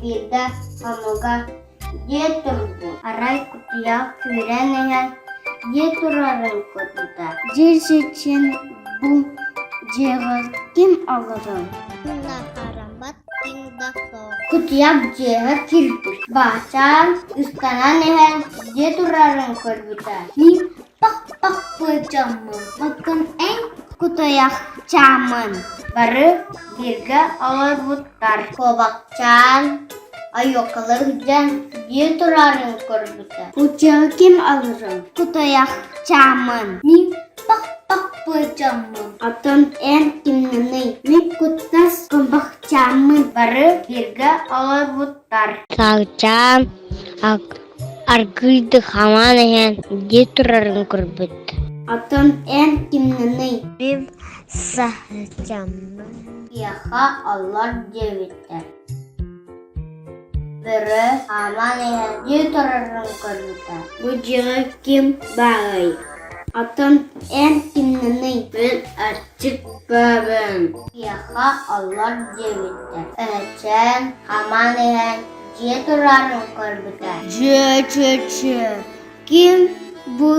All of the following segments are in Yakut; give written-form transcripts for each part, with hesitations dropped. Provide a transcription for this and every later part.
биирдэ хонууга дьиэ турбут. Арай кутуйах күүрэн иһэн дьиэ турарын көрбүтэ. Дьиэ сичин бу дьиэҕэ ким олорор? Да хараммат, ким да суох. Кутуйах дьиэҕэ киирбит. Баачаан ыстанан иһэн дьиэ турарын көрбүтэ. Мин пах-пах быдьаммын, оттон эн кутуйахчааммын. Бары бииргэ олорбуттар. Куобахчаан ойуоккалыы сылдьан дьиэ турарын көрбүтэ. Бу дьиэҕэ ким олорор? Кутуйахчааммын. Мин пах-пах быдьаммын, оттон эн кимҥиний? Мин куттас куобахчааммын. Бары бииргэ олорбуттар. Саалчаан аргыыйдык хамаан иһэн дьиэ турарын көрбүт. Оттон эн кимҥиний? Мин саһылчаммын. Киэхэ олор диэбиттэр. Бөрө хааман иһэн дьиэ турарын көрбүтэ. Бу дьиэҕэ ким баарый? Оттон эн кимҥиний? Мин аччык баабын. Киэхэ олор диэбиттэр. Эһэчээн хааман иһэн дьиэ турарын көрбүтэ. Дьиэ-дьиэ-дьиэ, ким бу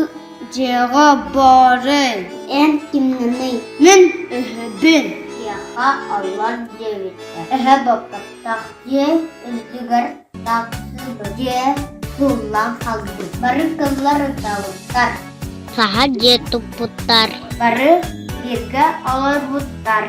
дьиэҕэ баарый? Эн кимҥиний? Мин эһэбин. Киэхэ олор диэбиттэр. Эһэ баппатах дьиэ үрдүгэр тахсыбыт. Дьиэ сууллан хаалбыт. Бары кыллар ытаабыттар. Саха дьиэ туппуттар. Бары бииргэ олорбуттар.